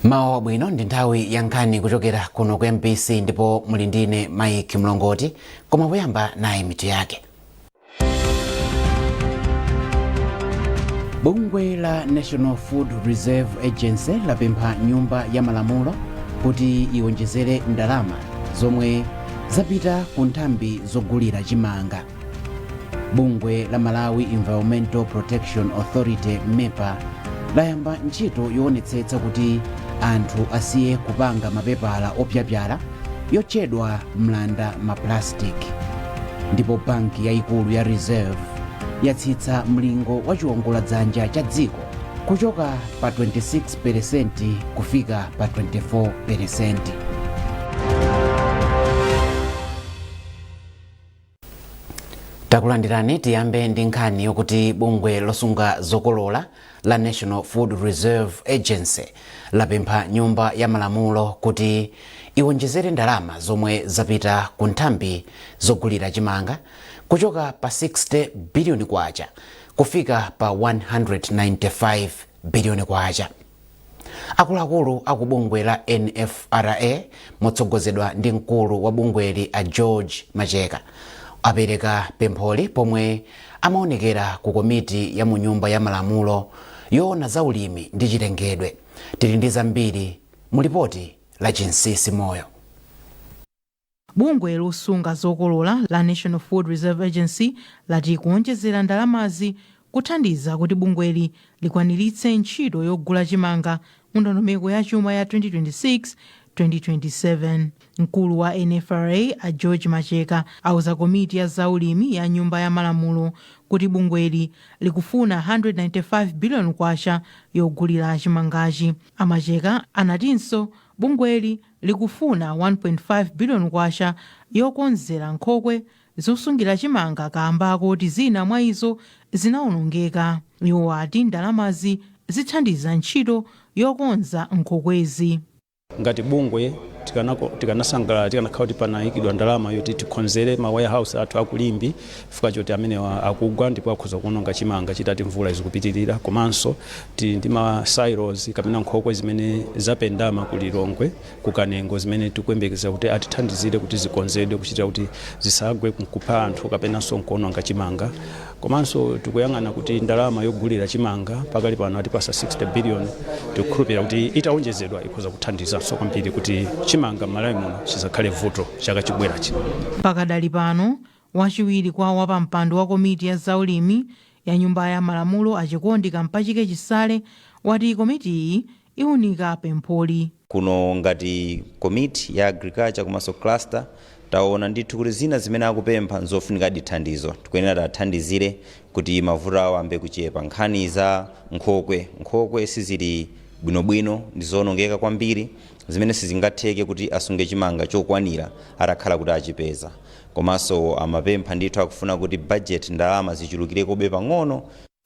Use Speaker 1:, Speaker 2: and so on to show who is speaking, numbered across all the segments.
Speaker 1: Mawa wabwino, ndi nthawi ya nkhani kuchokera kuno ku MBC ndipo muli ndine Mike Mlongoti, koma poyamba nayi mitu yake. Bungwe la National Food Reserve Agency lapempha Nyumba ya Malamulo kuti iwonjezere ndalama zomwe zapita ku nthambi zogulira chimanga. Bungwe la Malawi Environmental Protection Authority, MEPA, layamba ntchito yoonetsetsa kuti anthu asiye kupanga mapepala opyapyala yotchedwa mlanda ma plastic. Ndipo banki yayikulu ya Reserve yatsitsa mlingo wa chiwongoladzanja cha dziko kuchoka pa 26% kufika pa 24%. Takulandirani. Tiyambe ndi nkhani yokuti bungwe losunga zokolola la National Food Reserve Agency lapempha Nyumba ya Malamulo kuti iwonjezere ndalama zomwe zapita ku nthambi zogulira chimanga kuchoka pa 60 biliyoni kwacha kufika pa 195 biliyoni kwacha. Akuluakulu aku bungwe la NFRA motsogozedwa ndi mkulu wa bungweli a George Macheka apereka pempholi pomwe amaonekera ku komiti ya mu Nyumba ya Malamulo yoona za ulimi ndi chilengedwe. Tili ndi zambiri mu lipoti la Chinsisi Moyo.
Speaker 2: Bungwe losunga zokolola la National Food Reserve Agency lati kuonjezera ndalamazi kuthandiza kuti bungweli likwaniritse ntchito yogula chimanga mu ndondomeko ya chuma ya 2026 2027. Mkulu wa NFRA a George Macheka auza komiti ya zaulimi ya Nyumba ya Malamulo kuti bungweli likufuna 195 billion kwacha yogulira chimangachi. A Macheka anatinso bungweli likufuna 1.5 billion kwacha yokonzera nkhokwe zosungira chimanga kaamba koti zina mwa izo zinaonongeka. Iwo ati ndalamazi zithandiza ntchito yokonza nkhokwezi.
Speaker 3: Ngati bungwe tikanasangalala tikanakhala kuti panayikidwa ndalama yoti tikonzere ma warehouse athu aku Limbe, chifukwa choti amenewa akugwa ndipo akhoza kuononga chimanga chitati mvula izikupitirira. Komanso tili ndi ma silos kapena nkhokwe zimene zapendama ku Lilongwe, ku Kanengo, zimene tikuyembekezera kuti atithandizire kuti zikonzedwe kuchitira kuti zisagwe nkupha anthu kapenanso nkuononga chimanga. Komanso tikuyang'ana kuti ndalama yogulira chimanga pakali pano atipasa 60 billion. Tikukhulupirira kuti itaonjezedwa ikhoza kuthandizanso kwambiri kuti chimanga m'Malawi muno chisakhale vuto chaka chikubwerachi.
Speaker 2: Pakadali pano, wachiwiri kwa wapampando wa komiti ya zaulimi ya Nyumba ya Malamulo a Chikondi Kampachike Chisale wati komitiyi iunika pempholi.
Speaker 4: Kuno ngati komiti ya agriculture komanso cluster taona ndithu kuti zina zimene akupempha nzofunikadi thandizo, tikuyenera tiathandizire kuti mavuto awo ayambe kuchepa. Nkhani za nkhokwe, nkhokwe sizili bwinobwino, ndi zoonongeka kwambiri zimene sizingatheke kuti asunge chimanga chokwanira atakhala kuti achipeza. Komanso amapempha ndithu, akufuna kuti budget, ndalama zichulukirekobe pang'ono.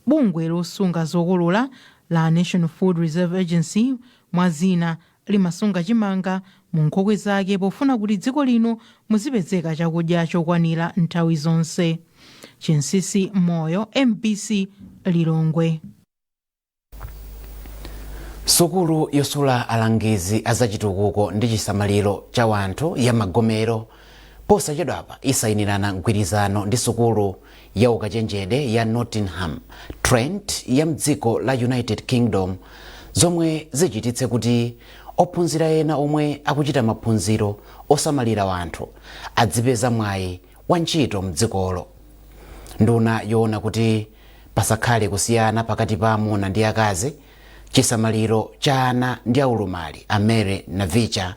Speaker 2: Bungwe losunga zokolola la National Food Reserve Agency mwa zina limasunga chimanga mu nkhokwe zake pofuna kuti dziko lino muzipezeka chakudya chokwanira nthawi zonse. Chinsisi Moyo, MBC, Lilongwe.
Speaker 1: Sukulu yosula alangizi azachitukuko ndi chisamaliro cha wanthu ya Magomero posachedwapa isayinirana mgwirizano ndi sukulu ya ukachenjede ya Nottingham Trent ya mdziko la United Kingdom, zomwe zichititse kuti ophunzira ena omwe akuchita maphunziro osamalira wanthu adzipeza mwayi wa ntchito mdzikolo. Nduna yoona kuti pasakhale kusiyana pakati pa amuna ndi akazi, chisamaliro cha ana ndi aulumali, a Mary Navicha,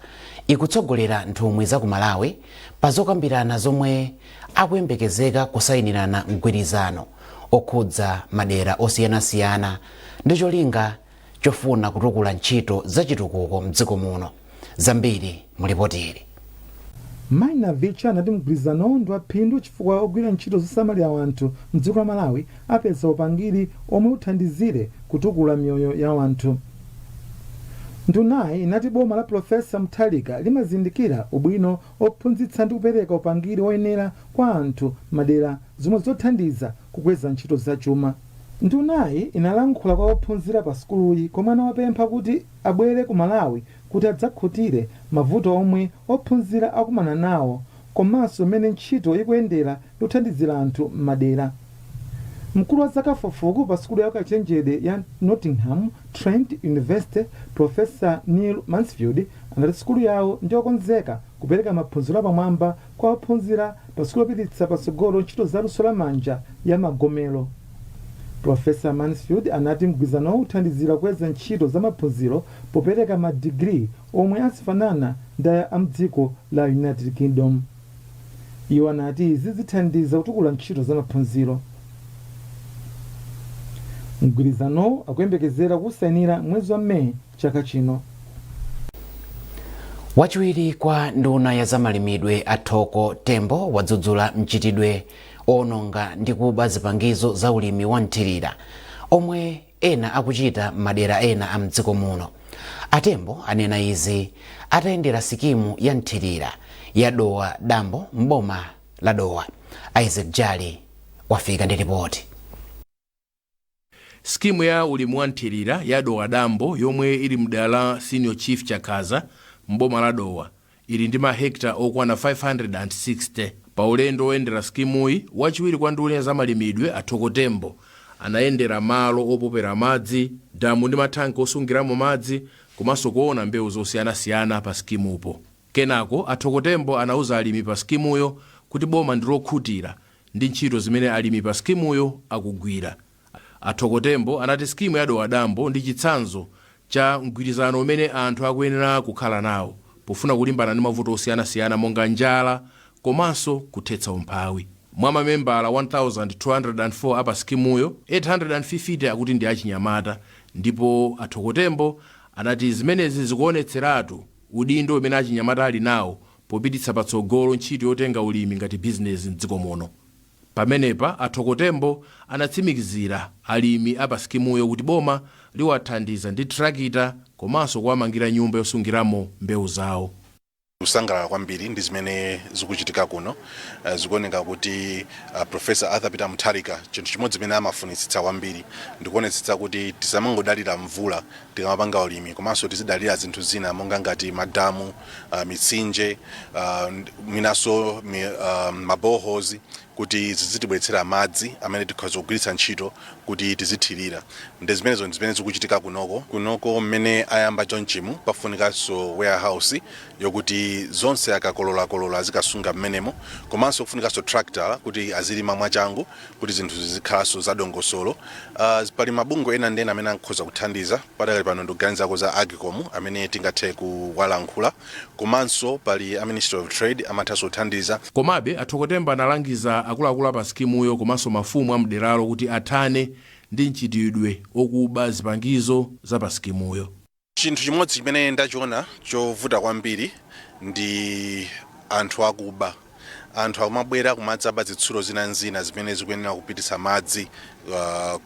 Speaker 1: ikutsogolera nthumwi za ku Malawi pa zokambirana zomwe akuyembekezeka kusayinirana mgwirizano okhudza madera osiyanasiyana ndi cholinga chofuna kutukula ntchito zachitukuko mdziko muno. Zambiri mu lipoti ili.
Speaker 5: Mayi Navicha anati mgwirizanowu ndi waphindu chifukwa ogwira ntchito zosamalira wanthu mdziko la Malawi apeza upangiri omwe uthandizire kutukula miyoyo ya wanthu. Ndunayi inati boma la Pulofesa Mutharika limazindikira ubwino ophunzitsa ndi kupereka upangiri woyenera kwa anthu madera zomwe zothandiza kukweza ntchito zachuma. Ndunayi inalankhula kwa ophunzira pa sukuluyi komwe anawapempha kuti abwere ku Malawi kuti adzakhutire mavuto omwe ophunzira akumana nawo komanso mmene ntchito ikuyendera yothandizira anthu m'madera. Mkulu wa zakafukufuku pa sukulu ya ukachenjede ya Nottingham Trent University, Professor Neil Mansfield, anati sukulu yawo ndiyokonzeka kupereka maphunziro apamwamba kwa ophunzira pa sukulu yopititsa patsogolo ntchito za luso lamanja ya Magomero. Professor Mansfield anati mgwirizanowu uthandizira kukweza ntchito za maphunziro popereka madigiri omwe azifanana ndi a mdziko la United Kingdom. Iwo anati izi zithandiza kutukula ntchito za maphunziro. Mgwirizanowu akuyembekezera kusayinira mwezi wa Meyi chaka chino.
Speaker 1: Wachiwiri kwa nduna ya zamalimidwe a Thoko Tembo wadzudzula mchitidwe owononga ndi kuba zipangizo za ulimi wa mthirira omwe ena akuchita m'madera ena a mdziko muno. Atembo anena izi atayendera sikimu ya mthirira ya Dowa Dambo m'boma la Dowa. Isaac Jali wafika ndi ripoti.
Speaker 6: Skimu ya ulimi wa mthirira ya Dowa Dambo, yomwe ili mdera la Senior Chief Chakaza mboma la Dowa, ili ndi mahekta okwana 560. Pa ulendo woyendera skimuyi, wachiwiri kwa nduna ya zamalimidwe a Thoko Tembo anayendera malo opopera madzi, damu ndi mathanki osungiramo madzi, komanso kuona mbewu zosiyanasiyana pa skimupo. Kenako a Thoko Tembo anauza alimi pa skimuyo kuti boma ndi lokhutira ndi ntchito zimene alimi pa skimuyo akugwira. A Thoko Tembo anati skimu ya Dowa Dambo ndi chitsanzo cha mgwirizano umene anthu akuyenera kukhala nawo pofuna kulimbana ndi mavuto osiyanasiyana monga njala komanso kuthetsa umphawi. Mwa mamembala 1204 apa skimuyo, 850 akuti ndi achinyamata, ndipo a Thoko Tembo anati zimenezi zikuonetseratu udindo umene achinyamata ali nawo popititsa patsogolo ntchito yotenga ulimi ngati bizinesi mdziko muno. Pamenepa a Thoko Tembo anatsimikizira alimi apa skimuyo kuti boma liwathandiza ndi trakita komanso kuwamangira nyumba yosungiramo mbewu zawo.
Speaker 7: Kusangalala kwambiri ndi zimene zikuchitika kuno. Zikuoneka kuti Professor Arthur Peter Mutharika, chinthu chimodzi chimene amafunitsitsa kwambiri ndikuonetsetsa kuti tisamangodalira mvula tikamapanga ulimi, komanso tizidalira zinthu zina monga ngati madamu, mitsinje, mwinanso maboreholes, kuti zizitibweretsera madzi amene tikhoza kugwiritsa ntchito kuti tizithirira. Ndi zimenezo ndi zimene zikuchitika kunoko. Kunoko mmene ayamba chonchimu, pafunikanso warehouse yokuti zonse akakololakolola azikasunga mmenemo, komanso kufunikanso tractor kuti azilima mwachangu, kuti zinthu zizikhalanso zadongosolo. Pali mabungwe ena ndi ena amene akhoza kuthandiza. Padakali pano ndikuganizako za AGCOM amene tingathe kuwalankhula, komanso pali a Ministry of Trade amathanso kuthandiza.
Speaker 6: Komabe a Thoko Tembo analangiza akuluakulu apa skimuyo komanso mafumu amderalo kuti athane ndi mchitidwe okuba zipangizo za pa skimuyo.
Speaker 7: Chinthu chimodzi chimene ndachiona chovuta kwambiri ndi anthu akuba. Anthu akumabwera kumadzaba zitsulo zinazina zimene zikuyenera kupititsa madzi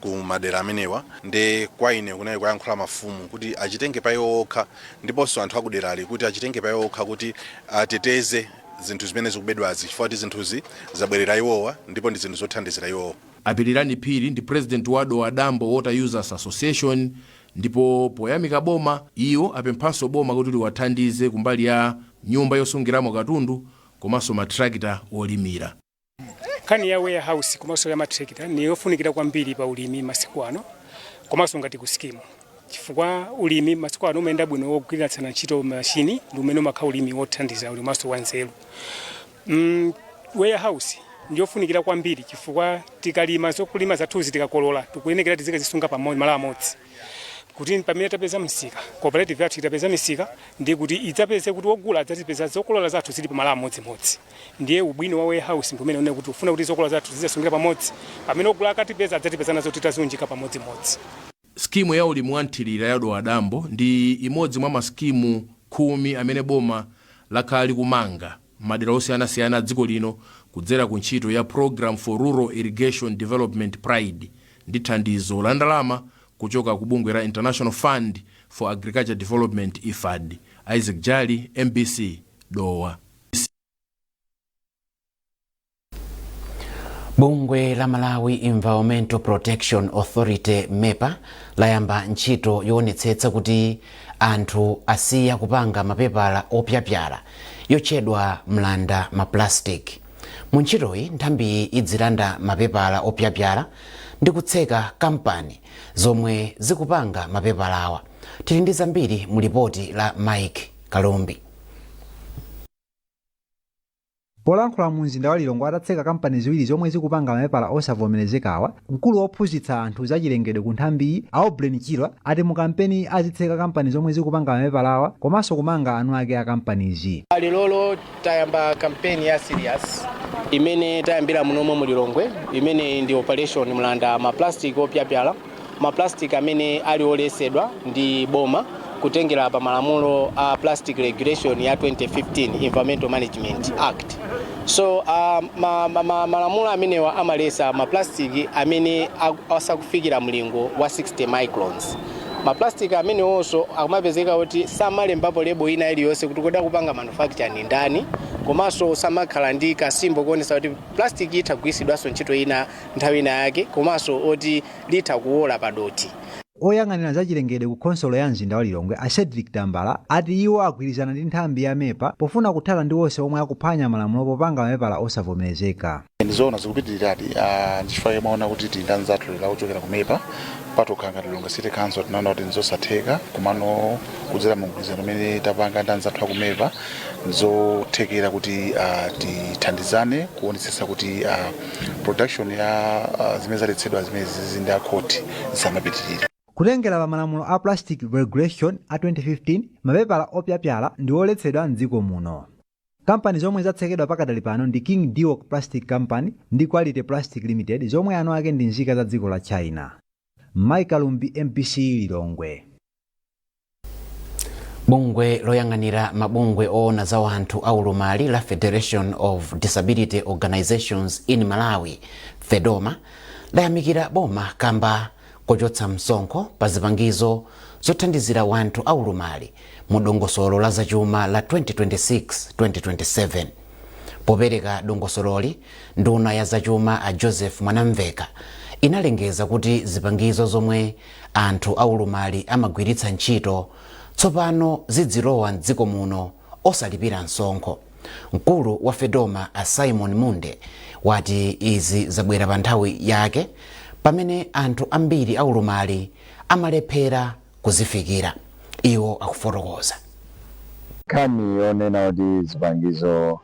Speaker 7: ku madera amenewa. Ndi kwa ine kunali kuyankhula mafumu kuti achitenge pa iwo okha, ndiponso anthu akuderali kuti achitenge pa iwo okha kuti ateteze zinthu zimene zikubedwazi, chifukwa kuti zinthuzi zabwerera iwowa ndipo ndi zinthu zothandizira iwowa.
Speaker 6: Apirirani Phiri ndi president wa Dowa Dambo Water Users Association, ndipo poyamika boma, iwo apemphanso boma kuti liwathandize kumbali ya nyumba yosungiramo katundu komanso matrakita olimira.
Speaker 8: Nkhani ya warehouse komanso ya matrakita ni yofunikira kwambiri pa ulimi masiku ano, komanso ngati ku skimu, chifukwa ulimi masiku ano umayenda bwino wogwiritsana ntchito mashini ndi umene umakhala ulimi wothandiza, ulimanso wanzeru. Warehouse ndiyofunikira kwambiri chifukwa tikalima zokulima zathuzi, tikakolola, tikuyenekera tizikazisunga pamodzi malo amodzi, kuti pamene tapeza msika, cooperative yathu itapeza misika, ndiye kuti idzapeze kuti wogula adzazipeza zokolola zathu zili pamalo amodzimodzi. Ndiye ubwino wa warehouse ndi umene une kuti ufuna kuti zokolola zathu zizasungira pamodzi, pamene ogula akatipeza adzatipeza nazo titaziunjika pamodzimodzi.
Speaker 6: Skimu ya ulimi wa mthirira ya Dowa Dambo ndi imodzi mwa masikimu 10 amene boma lakhala likumanga madera osiyanasiyana a dziko lino kudzera ku ntchito ya Program for Rural Irrigation Development, PRIDE, ndi thandizo la ndalama kuchoka ku bungwe la International Fund for Agriculture Development, IFAD. Isaac Jali, MBC, Dowa.
Speaker 1: Bungwe la Malawi Environmental Protection Authority, MEPA, layamba ntchito yoonetsetsa kuti anthu asiya kupanga mapepala opyapyala yotchedwa mlanda maplastic. Mu ntchitoyi, nthambiyi idzilanda mapepala opyapyala ndi kutseka kampani zomwe zikupanga mapepalawa. Tili ndi zambiri mu lipoti la Mike Kalumbi.
Speaker 9: Polankhula mu mzinda wa Lilongwe atatseka kampani ziwiri zomwe zikupanga mapepala osavomerezekawa, mkulu wophunzitsa anthu zachilengedwe ku nthambiyi, Aublen Chilwa, ati mu kampeni azitseka kampani zomwe zikupanga mapepalawa komanso kumanga eni ake a kampanizi.
Speaker 10: Lero tayamba kampeni ya serious imene tayambira munomo mu Lilongwe, imene ndi Operation Mlanda maplastic opyapyala, maplastic amene ali oletsedwa ndi boma kutengera pa malamulo a Plastic Regulation ya 2015, Environmental Management Act. So malamulo amenewa amaletsa maplastic amene asakufikira mlingo wa 60 microns. Maplastic amenewonso akumapezeka kuti samalembapo label ina iliyonse kuti kodi akupanga manufacture ni ndani, komanso samakhala ndi ka symbol kuonesa kuti plastic itha kugwiritsidwanso ntchito ina nthawi ina yake, komanso oti litha kuwola padoti.
Speaker 9: Oyang'anira zachilengedwe ku khonsolo ya mzinda wa Lilongwe, a Cedric Tambala, ati iwo agwirizana ndi nthambi ya MEPA pofuna kuthana ndi onse omwe akuphwanya malamulo popanga mapepala osavomerezeka.
Speaker 7: Ndizoona, zikupitiliradi. Ndichifukwa mwaona kuti tili ndi anzathu lero akuchokera ku MEPA. Patokha ngati Lilongwe City Council tinaona kuti ndizosatheka, komano kudzera mu mgwirizano umene tapanga ndi anzathu aku MEPA, ndizothekera kuti tithandizane kuonetsetsa kuti production ya zimene zaletsedwa, zimene zizi ndi akhoti, zisamapitirire.
Speaker 9: Kutengera pa malamulo a Plastic Regulation a 2015, mapepala opyapyala ndi oletsedwa mdziko muno. Kampani zomwe zatsekedwa pakadali pano ndi King Dewok Plastic Company ndi Quality Plastic Limited, zomwe eni ake ndi nzika za dziko la China. Mike Kalumbi, MBC, Lilongwe.
Speaker 1: Bungwe loyang'anira mabungwe oona za anthu aulumali la Federation of Disability Organizations in Malawi, FEDOMA, layamikira boma kamba kochotsa msonkho pa zipangizo zothandizira wanthu aulumali mu dongosolo la zachuma la 2026-2027. Popereka dongosololi, nduna ya zachuma a Joseph Mwanamveka inalengeza kuti zipangizo zomwe anthu aulumali amagwiritsa ntchito tsopano zidzilowa mdziko muno osalipira msonkho. Mkulu wa FEDOMA, a Simon Munde, wati izi zabwera pa nthawi yake pamene anthu ambiri aulumali amalephera kuzifikira. Iwo akufotokoza.
Speaker 11: Nkhani yonena kuti zipangizo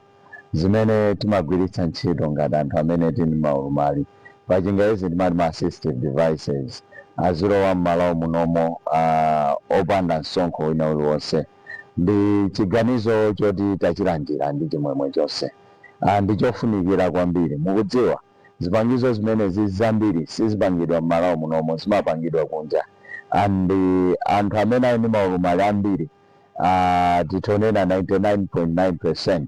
Speaker 11: zimene timagwiritsa ntchito ngati anthu amene tili maulumali, pachingerezi timati ma assistive devices, azilowa m'malo munomo opanda msonkho wina uliwonse, ndi chiganizo choti tachilandira ndi chimwemwe chonse. Ndi chofunikira kwambiri. Mukudziwa, zipangizo zimenezi zambiri sizipangidwa m'malo munomo, zimapangidwa kunja, and anthu amene ali ndi maulumali ambiri, titonena 99.9%,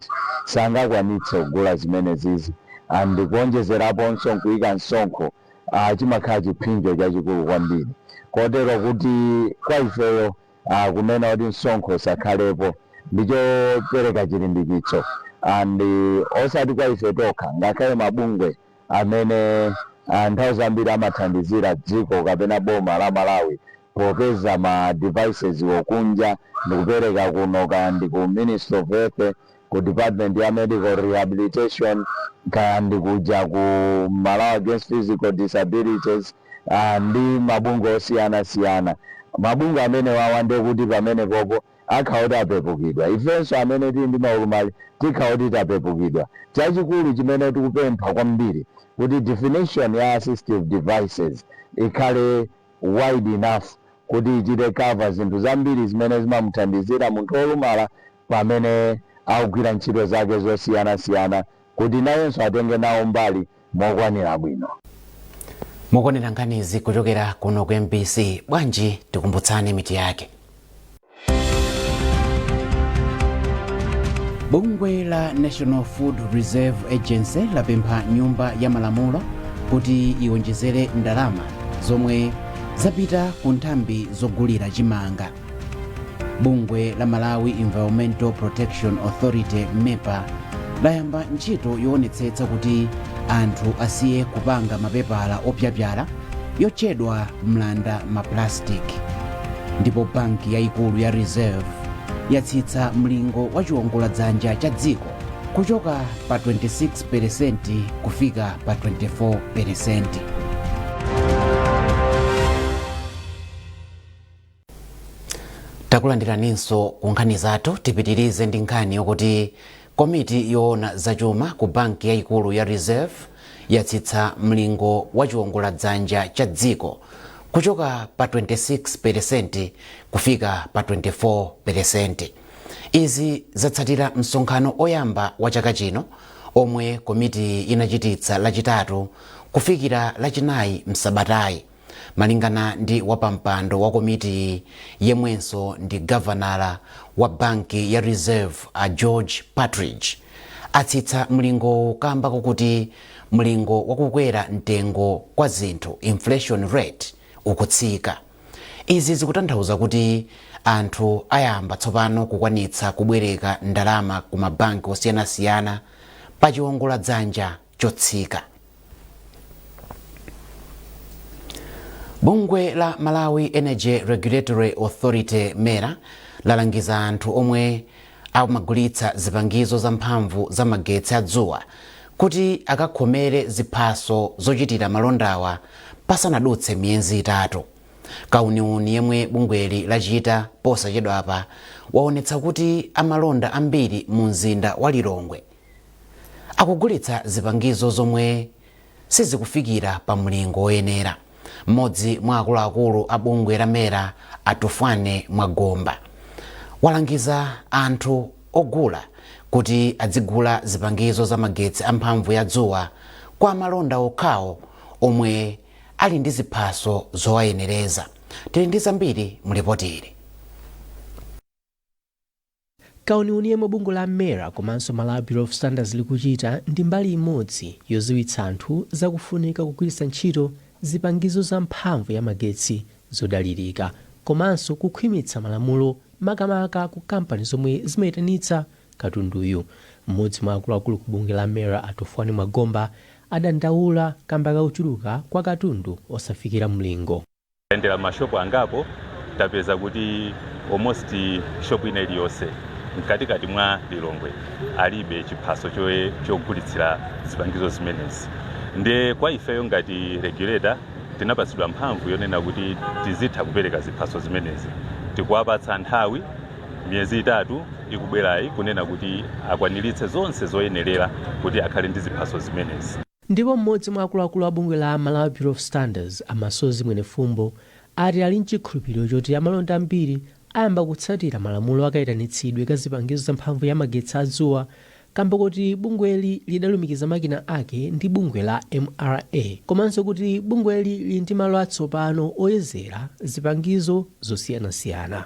Speaker 11: sangakwanitse kugula zimenezizi, and kuonjezeraponso nkuyika msonkho, chimakhala chipsinjo chachikulu kwambiri. Kotero kuti kwa ifeyo, kunena kuti msonkho usakhalepo ndichopereka chilimbikitso, and osati kwa ife tokha, ngakhale mabungwe amene nthawi zambiri amathandizira dziko kapena boma la Malawi popeza ma devices wokunja ndikupereka kuno, kaya ndi ku Ministry of Health, ku department ya medical rehabilitation, kaya ndi kuja ku Malawi Against Physical Disabilities, ndi mabungwe osiyanasiyana. Mabungwe amene wawa ndekuti pamene popo akhala kuti apepukidwa, ifenso amene tili ndi maulumali tikhala kuti tapepukidwa. Chachikulu chimene tikupempha kwambiri kuti definition ya assistive devices ikhale wide enough kuti ichite cover zinthu zambiri zimene zimamuthandizira munthu wolumala pamene akugwira ntchito zake zosiyanasiyana, kuti nayenso atenge nawo mbali mokwanira bwino.
Speaker 1: Mukuonera nkhanizi kuchokera kuno ku MBC. Bwanji tikumbutsane mitu yake. Bungwe la National Food Reserve Agency lapempha Nyumba ya Malamulo kuti iwonjezere ndalama zomwe zapita ku nthambi zogulira chimanga. Bungwe la Malawi Environmental Protection Authority, MEPA, layamba ntchito yoonetsetsa kuti Anthu asiye kupanga mapepala opyapyala yotchedwa mlanda maplastic. Ndipo banki yayikulu ya Reserve yatsitsa mlingo wa chiwongoladzanja cha dziko kuchoka pa 26% kufika pa 24%. Takulandiraninso ku nkhani zathu. Tipitirize ndi nkhani yokuti komiti yoona zachuma ku banki yayikulu ya Reserve yatsitsa mlingo wa chiwongoladzanja cha dziko kuchoka pa 26% kufika pa 24%. Izi zatsatira msonkhano oyamba wa chaka chino omwe komiti inachititsa Lachitatu kufikira Lachinayi msabatayi. Malingana ndi wapampando wa komiti, yemwenso ndi gavanala wa banki ya Reserve, a George Partridge, atsitsa mlingo kamba kokuti mlingo wakukwera mtengo kwa zinthu, inflation rate, ukutsika. Izi zikutanthauza kuti anthu ayamba tsopano kukwanitsa kubwereka ndalama ku mabanki osiyanasiyana pa chiwongoladzanja chotsika. Bungwe la Malawi Energy Regulatory Authority, MERA, lalangiza anthu omwe amagulitsa zipangizo za mphamvu za magetsi adzuwa kuti akakhomere ziphaso zochitira malondawa pasanadutse miyezi 3. Kauniuni yemwe bungweli lachita posachedwapa waonetsa kuti amalonda ambiri mu mzinda wa Lilongwe akugulitsa zipangizo zomwe sizikufikira pa mlingo woyenera. Mmodzi mwa akuluakulu a bungwe la MERA, Atufwane Mwagomba, walangiza anthu ogula kuti adzigula zipangizo za magetsi amphamvu ya dzuwa kwa amalonda okhawo omwe ali ndi ziphaso zowayenereza. Tili ndi zambiri mulipoti ili.
Speaker 12: Kauniuni yemwe bungwe la MERA komanso Malawi Bureau of Standards likuchita ndi mbali imodzi yodziwitsa anthu zakufunika kugwiritsa ntchito zipangizo za mphamvu ya magetsi zodalirika komanso kukhwimitsa malamulo, makamaka ku kampani zomwe zimayitanitsa katunduyu. Mmodzi mwa akuluakulu ku bungwe la MERA, Atufwani Mwagomba, adandaula kamba kakuchuluka kwa katundu osafikira mlingo.
Speaker 13: Tayendera mashopu angapo, tapeza kuti almost shop ina iliyonse mkatikati mwa Lilongwe alibe chiphaso chogulitsira zipangizo zimenezi. Ndiye kwa ifeyo ngati regulator tinapatsidwa mphamvu yonena kuti tizitha kupereka ziphaso zimenezi. Tikuwapatsa nthawi miyezi 3 ikubwerayi kunena kuti akwaniritse zonse zoyenerera kuti akhale ndi ziphaso zimenezi.
Speaker 12: Ndipo mmodzi mwa akuluakulu a bungwe la Malawi Bureau of Standards, a Masozi Mwenefumbo, ati ali nchikhulupiriro choti amalonda ambiri ayamba kutsatira malamulo akayitanitsidwe ka zipangizo za mphamvu ya magetsi adzuwa kamba kuti bungweli lidalumikiza makina ake ndi bungwe la MRA komanso kuti bungweli lili ndi malo atsopano oyezera zipangizo zosiyanasiyana.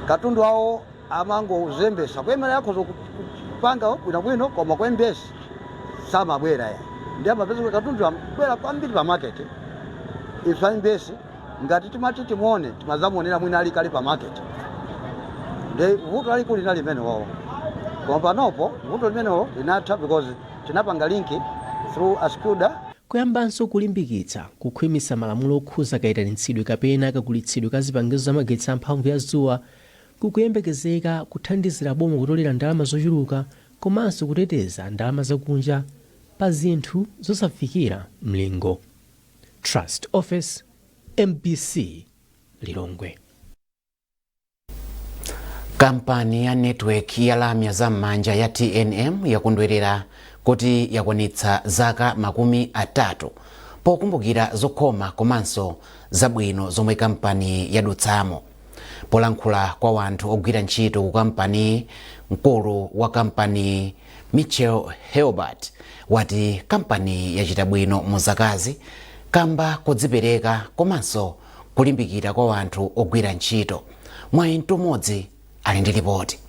Speaker 14: Katundu awo amangozembesa ku MRA, akhoza kupanga bwinobwino, koma ku MBS samabwera ya, ndi amapeza kuti katundu amabwera kwambiri pa market. Ife a MBS ngati timati timuone, timazamuonera mwina ali kale pa market. Ndi vuto lalikulu linali limenelo, koma panopo vuto limenelo linatha because tinapanga link through ASYCUDA.
Speaker 12: Kuyambanso kulimbikitsa kukhwimitsa malamulo okhuza kayitanitsidwe kapena kagulitsidwe ka zipangizo za magetsi amphamvu ya dzuwa kukuyembekezeka kuthandizira boma kutolera ndalama zochuluka komanso kuteteza ndalama zakunja pa zinthu zosafikira mlingo. Trust Office, MBC, Lilongwe.
Speaker 1: Kampani ya network ya lamya zam'manja ya TNM yakondwerera kuti yakwanitsa zaka 30 pokumbukira zokhoma komanso zabwino zomwe kampani yadutsamo. Polankhula kwa wanthu ogwira ntchito ku kampani, mkulu wa kampani Michel Helbert wati kampani yachita bwino mu zakazi kamba kodzipereka komanso kulimbikira kwa wanthu ogwira ntchito. Mwayi Mtumodzi ali ndi ripoti.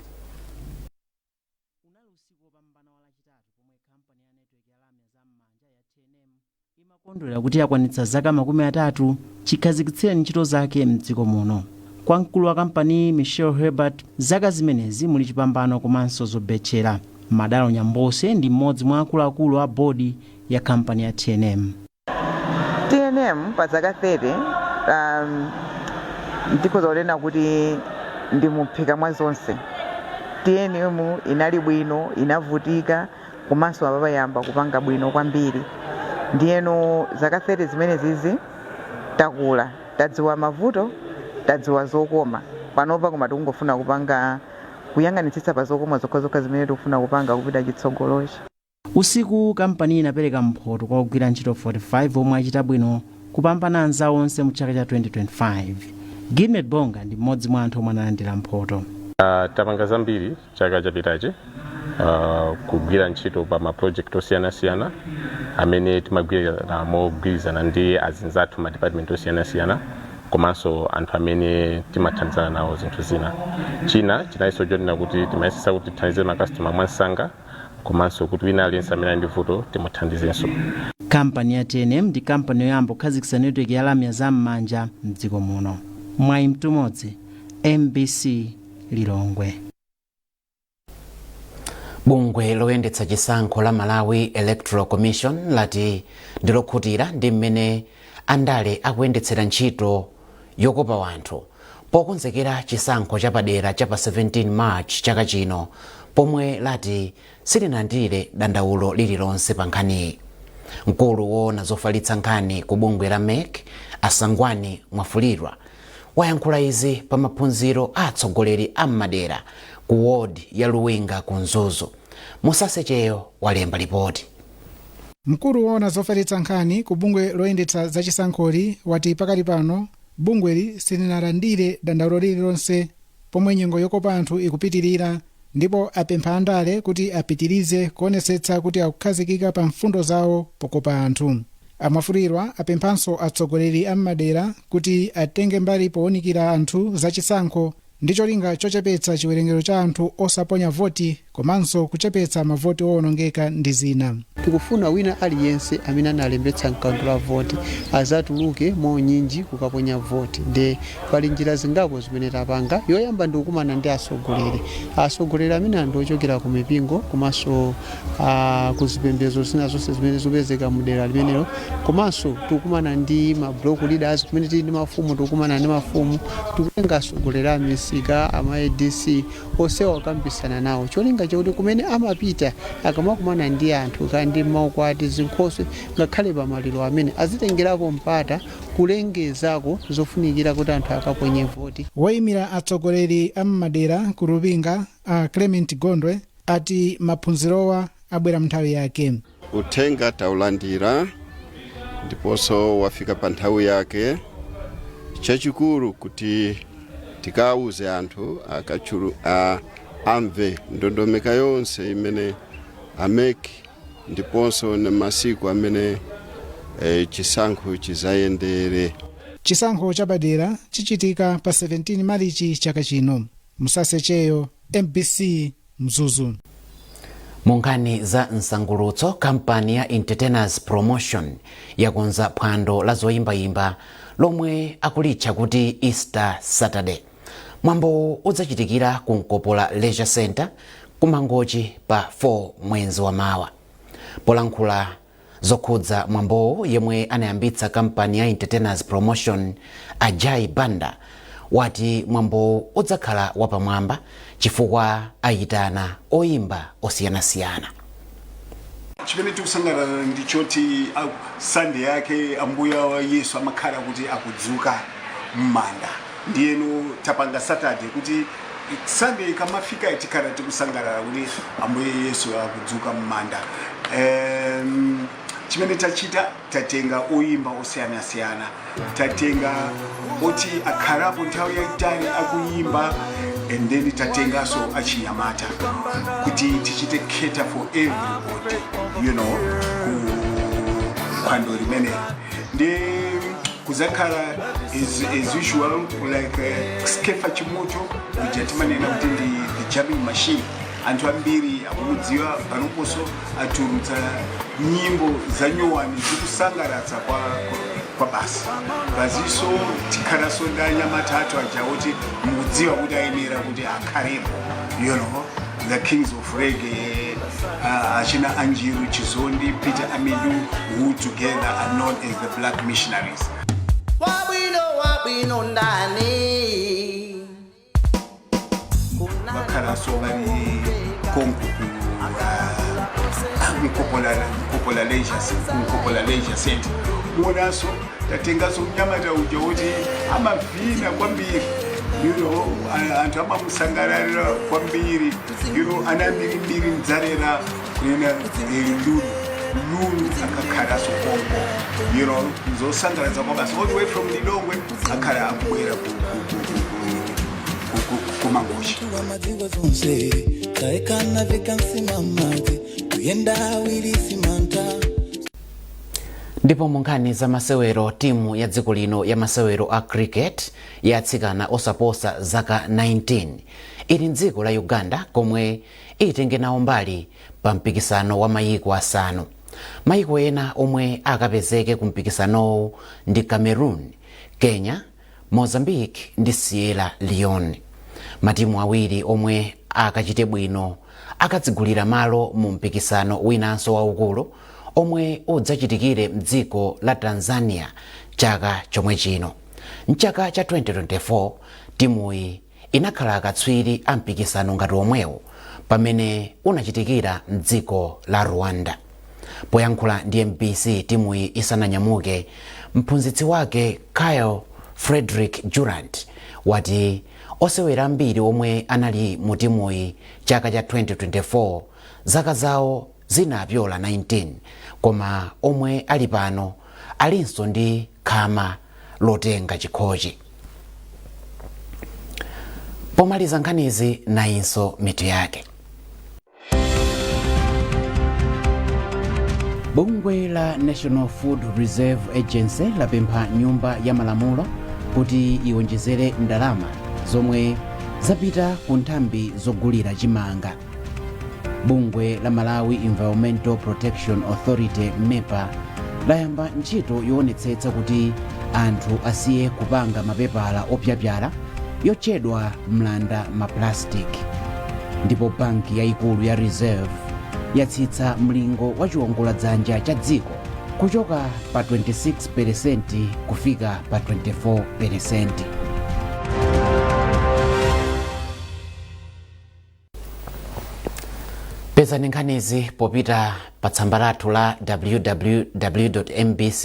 Speaker 15: Imakondwera kuti yakwanitsa zaka 30 chikhazikitsireni ntchito zake mdziko muno. Kwa mkulu wa kampani Michel Herbert, zaka zimenezi muli chipambano komanso zobetchera. Madalo Nyambose ndi mmodzi mwa akuluakulu a bodi. Ya kampani ya TNM.
Speaker 16: TNM pa zaka 30, ndikhoza kunena kuti ndi muphika mwa zonse. TNM inali bwino, inavutika, komanso apapa kupanga bwino kwambiri. Ndiyeno zaka 30 zimene zizi takula, tadziwa mavuto, tadziwa zokoma panopa, koma tikungofuna kupanga kuyang'anitsitsa pa zokoma zokhazokha zimene tikufuna kupanga kupita chitsogolochi.
Speaker 15: Usiku kampani inapereka mphoto kwa ogwira ntchito 45 omwe achita bwino kupambana anzawo onse mu chaka cha 2025. Gilmet Bonga ndi mmodzi mwa anthu omwe analandira mphoto.
Speaker 17: Tapanga zambiri chaka chapitachi, kugwira ntchito pa ma project osiyanasiyana amene timagwira mogwirizana ndi azinzathu ma department osiyanasiyana komanso anthu amene timathandizana nawo zinthu zina. China chinalinso chonena kuti timayesesa kuti tithandize makastoma mwansanga komanso kuti wina aliyense amene ali ndi vuto timuthandizenso.
Speaker 15: Kampani ya TNM ndi kampani yoyamba kukhazikitsa network ya lamya zam'manja mdziko muno. Mwayi Mtumodzi, MBC, Lilongwe.
Speaker 1: Bungwe loyendetsa chisankho la Malawi Electoral Commission lati ndilokhutira ndi mmene andale akuyendetsera ntchito yokopa wanthu pokonzekera chisankho chapadera cha pa 17 March chaka chino, pomwe lati silinalandire dandaulo lililonse pa nkhaniyi. Mkulu woona zofalitsa nkhani ku bungwe la MEC, Asangwani Mwafulirwa, wayankhula izi pa maphunziro a atsogoleri a m'madera ku ward ya Luwinga ku Mzuzu. Musasecheyo walemba ripoti.
Speaker 18: Mkulu woona zofalitsa nkhani ku bungwe loyendetsa zachisankholi wati pakali pano bungweli silinalandire dandaulo lililonse pomwe nyengo yokopa anthu ikupitirira, ndipo apempha andale kuti apitirize kuonetsetsa kuti akukhazikika pa mfundo zawo pokopa anthu. Amwafulirwa apemphanso atsogoleri a m'madera kuti atenge mbali powunikira anthu zachisankho ndi cholinga chochepetsa chiwerengero cha anthu osaponya voti komanso kuchepetsa mavoti owonongeka ndi zina.
Speaker 19: Tikufuna wina aliyense amene analembetsa mkaundula la voti azatuluke maunyinji kukaponya voti. Nde pali njira zingapo zimene tapanga. Yoyamba ndi kukumana ndi atsogoleri, atsogoleri amene anthu ochokera ku mipingo komanso ku zipembedzo zina zonse zimene zikupezeka mu dera limenelo. Komanso tikukumana ndi ma block leaders, kumene tili ndi mafumu tikukumana ndi mafumu, tikutenga atsogoleri a misika, ama ADC onsewa, kukambisana nawo cholinga chakuti kumene amapita akamakumana ndi anthu, kandi maukwati, zinkhoswe, ngakhale pamaliro, amene azitengerapo mpata kulengezako zofunikira kuti anthu akaponye voti.
Speaker 18: Woyimira atsogoleri a m'madera ku Lubinga, a Clement Gondwe, ati maphunzirowa abwera mnthawi yake.
Speaker 20: Uthenga taulandira ndiponso wafika pa nthawi yake. Chachikulu kuti tikawuze anthu akachulu amve ndondomeka yonse imene a MEC ndiponso na masiku amene chisankho chizayendere.
Speaker 18: Chisankho chapadera chichitika pa 17 Marichi chaka chino. Musasecheyo, MBC, Mzuzu.
Speaker 1: Mu nkhani za msangulutso, kampani ya Entertainers Promotion yakonza phwando la zoyimbayimba lomwe akulitcha kuti Easter Saturday. Mwambo udzachitikira ku Mkopola Leisure Center ku Mangochi pa 4 mwezi wa mawa. Polankhula zokhudza mwambowu, yemwe anayambitsa kampani ya Entertainers Promotion, Ajai Banda, wati mwambowu udzakhala wapamwamba chifukwa ayitana oyimba osiyanasiyana.
Speaker 21: Chimene tikusangalala ndi choti Sunday yake ambuya wa Yesu amakhala kuti akudzuka m'manda. Ndiyeno tapanga Saturday kuti Sunday ikamafika tikhala tikusangalala kuti ambuye Yesu akudzuka m'manda. Chimene tachita, tatenga oyimba osiyanasiyana, tatenga oti akhalapo nthawi yayitali akuyimba, and then tatenganso achinyamata kuti tichite cater for everybody ku phwando limeneli. Ndi kuzakhala as usual, like Skeffa Chimoto uja timanena kuti ndi the jamming machine, anthu ambiri akumudziwa. Panoponso atulutsa nyimbo za nyowani zikusangalatsa kwa basi bazinso. Tikhalanso ndi anyamata athu aja oti mukudziwa kuti ayenera kuti akhalepo, the Kings of Reggae. Achina Anjiru Chizondi, Peter Amidu, who together are known as the Black Missionaries.
Speaker 3: Wabwino wabwino ndani.
Speaker 21: Vakhalanso vali konko ku Nkopola Leisure Center. Muonanso tatenganso mnyamata uja woti amavina kwambiri, anthu amamusangalalira kwambiri, ana mbirimbiri mdzalera kunena Lulu Lulu akakhalanso konko, zosangalatsa kwabasi all the way from Lilongwe akhala akubwera kuMangochi.
Speaker 22: Madziwa zonse taekana vikansimamati kuyenda wilisimanta.
Speaker 1: Ndipo mu nkhani za masewero, timu ya dziko lino ya masewero a cricket ya atsikana osaposa zaka 19 ili mdziko la Uganda komwe itenge nawo mbali pa mpikisano wa mayiko asanu. Mayiko ena omwe akapezeke ku mpikisanowu ndi Cameroon, Kenya, Mozambique ndi Sierra Leone. Matimu awiri omwe akachite bwino akadzigulira malo mu mpikisano winanso waukulu omwe udzachitikire mdziko la Tanzania chaka chomwe chino. Mchaka cha 2024 timuyi inakhala akatswiri a mpikisano ngati omwewo pamene unachitikira mdziko la Rwanda. Poyankhula ndi MBC timuyi isananyamuke, mphunzitsi wake Kyle Frederick Durant wati osewera ambiri omwe anali mu timuyi chaka cha 2024 zaka zawo zinapyola 19, koma omwe ali pano alinso ndi khama lotenga chikhochi. Pomaliza nkhanizi, nayinso mitu yake. Bungwe la National Food Reserve Agency lapempha Nyumba ya Malamulo kuti iwonjezere ndalama zomwe zapita ku nthambi zogulira chimanga. Bungwe la Malawi Environmental Protection Authority, MEPA, layamba ntchito yoonetsetsa kuti anthu asiye kupanga mapepala opyapyala yotchedwa mlanda maplastic. Ndipo banki yayikulu ya Reserve yatsitsa mlingo wa chiwongoladzanja cha dziko kuchoka pa 26% kufika pa 24%. Pezani nkhanizi popita pa tsamba lathu la www mbc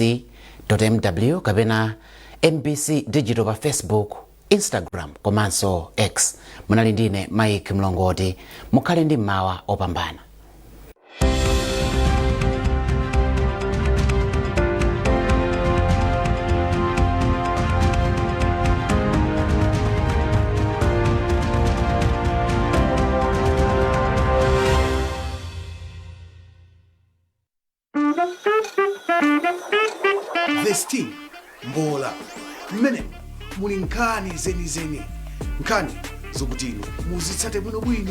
Speaker 1: mw kapena MBC Digital pa Facebook, Instagram komanso X. Munali ndine Mike Mlongoti. Mukhale ndi mmawa opambana.
Speaker 23: The Sting mbola mmene muli nkhani zenizeni, nkhani zokuti inu muzitsate bwinobwino.